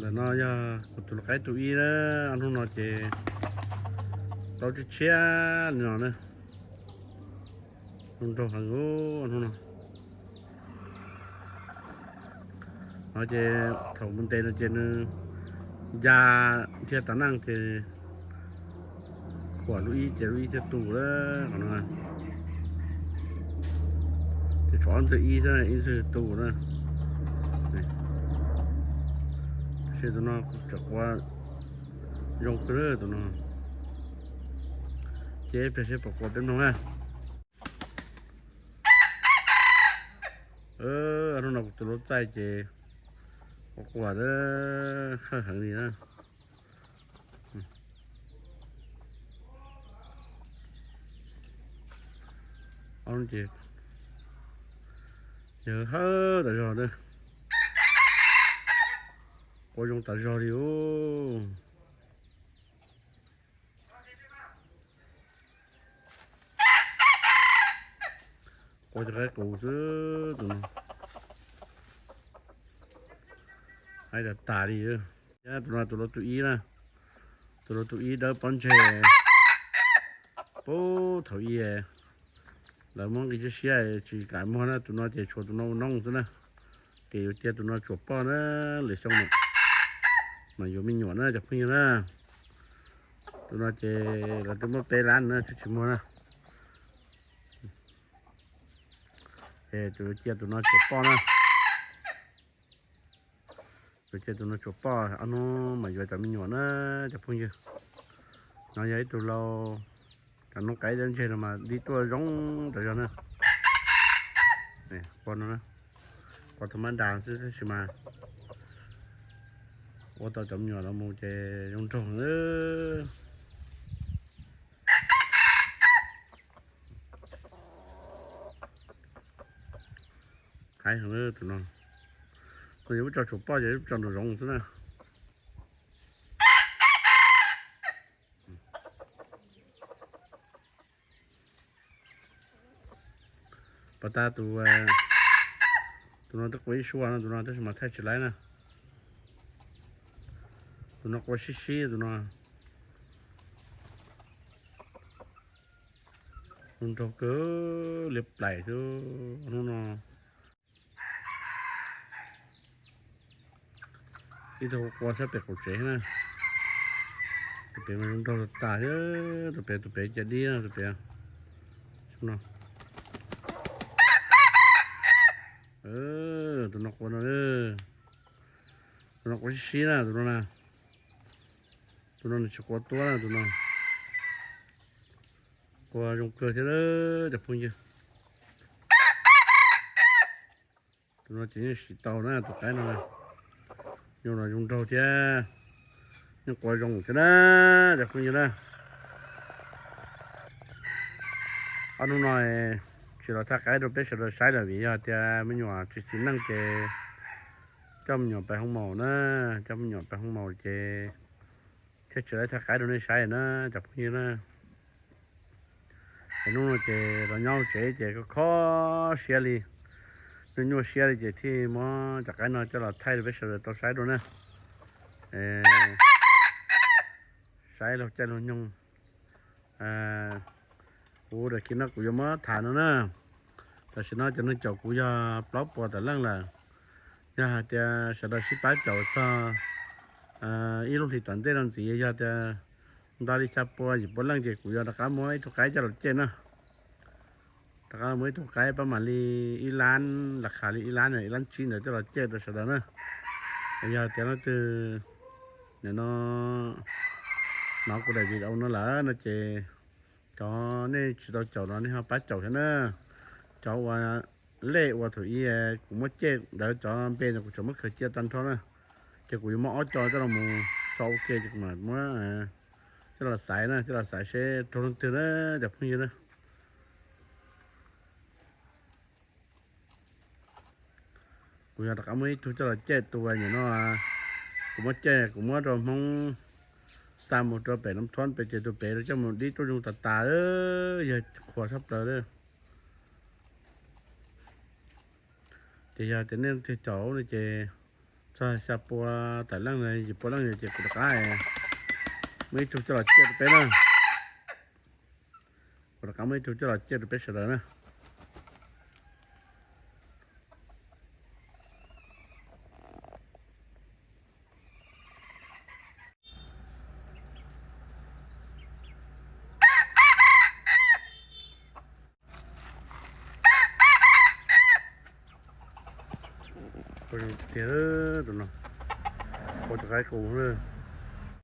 Ntawm no yog kuv tus lau qaib tus ib na, ob hnub no ces plaub tshiab tshiab li no na. Zoo nraug heev hnub no. No ces thaum mus ntes no ces nws ya thiab tas neej ces khuam lub ib ces lub ib thiaj tu lawm qhov no. Ces tshuav ob ntxwg ib xwb, ib ntxwg tu na. Seb tus no kuv tseem qua zoo kawg tus no. Ces peb seb puas qua peb mloog na. Hnub no kuv tus lau txaij ces qua qua hawj heev li na. Ces yog hawj tas zog na. Qua zoo tas zog li. Qua cov qaib qus xwb tus no. Qaib tas tas li. Tus no tus lau tus ib na. Tus lau tus ib dawb pob ntseg. Puag thaum ub lawv muab nqi siab siab tsis kam muag na, tus no ces tshuav tus no ua noog xwb na. Ces yuav cia tus no tsuam poj na, lwm xyoo no mas yuav me nyuam na cov phooj ywg na. Tus no ces lawv twb muab peb lab na twb tsis muag na. Ces tus yuav cia tus no tsuam poj na. Tus cia tus no tsuam poj ob hnub mas yuav cov me nyuam na cov phooj ywg. No yog ib tug lau, cov noob qaib dawb ntseg no mas dib tuaj zoo tas zog na. Qua no, qua tau mab das xwb tab sis mas ua tau cov me nyuam los mus ces zoo nraug. Haib heev tus no. Tus yog ub tso tsuam poj ces ub tso nraum zoov xwb na. Pas tas tus, tus no twb qua ib suab no tus no tab sis mas thaij tsis laib na. Tus no qua sib sib tus no. Zoo nraug kawg li plaim xwb hnub no. Ib tug qua sab pem qaum tsev na. Tus pem mas zoo nraug tas thiab, tus pem tus pem cas dib na tus pem. Tus no qua no, tus no qua sib sib na tus no na. Tus no nws tsis qua tuab na tus no. Qua zoo kawg thiab cov phooj ywg. Tus no ces yeej siv tau na tus qaib no. Zoo los zoo nraug thiab, yeej qua zoo thiab na cov phooj ywg na. Ob hnub no tsis los thaij qaib rau peb sawv daws saib lawm vim yog tias me nyuam tsis xis neej ces coj me nyuam pais hoo maum na, coj me nyuam pais hoo maum ces thiaj tsis laib thaij qaib rau nej saib na cov phooj ywg na. Es hnub no ces los nyob hauv tsev ces kho kho siab li, nyuaj nyuaj siab li ces thiaj muab cov qaib no coj los thaij rau peb sawv daws tau saib dua na. Saib laug caij laug nyoog, kuv daim khiv no kuv yuav muab tham no na. Tam sim no cov neeg caum kuv yog plaub puas tawm leej lawm. Yog hais tias sawv daws sib pab caum txog ib lub hlis tom ntej no ntxiv yog tias nto li xya pua yim pua leej ces kuv yuav rov qab muab ib tug qaib coj los cem na. Rov qab muab ib tug qaib pab mam li ib lab, las khas li ib lab, ib lab tsib ntawd coj los cem rau sawv daws na. Yog tias leej twg nim no hnov kuv daim video no lawm no ces cov nej tsis tau caum no nej ho pab caum thiab na. Cov uas lej uas thaum ub kuv muab cem ntawd cov npe no kuv tseem muab khaws cia tag nrho na. Ces kuv yuav muab ob co coj los mus tso ua ke ces kuv mam muab coj los xaiv na, coj los xaiv seb raug leej twg na cov phooj ywg na. Kuv yog rov qab muab ib tug coj los cem tus uas nim no kuv muab cem, kuv muab rau Hmoob xa mus rau pem Nab Thuab pem ces tus pem coj mus dib tuaj zoo tas tas, yog qhuas tshaj plaws li. Ces yog tias nej leej twg caum no ces txhob Xya pua tawm leej, yim pua leej ces kuv rov qab muaj ib tug coj los ciaj rau peb na. Kuv rov qab muaj ib tug coj los ciaj rau peb sawv daws na. Tiag, tus no, ua rov qab kuv.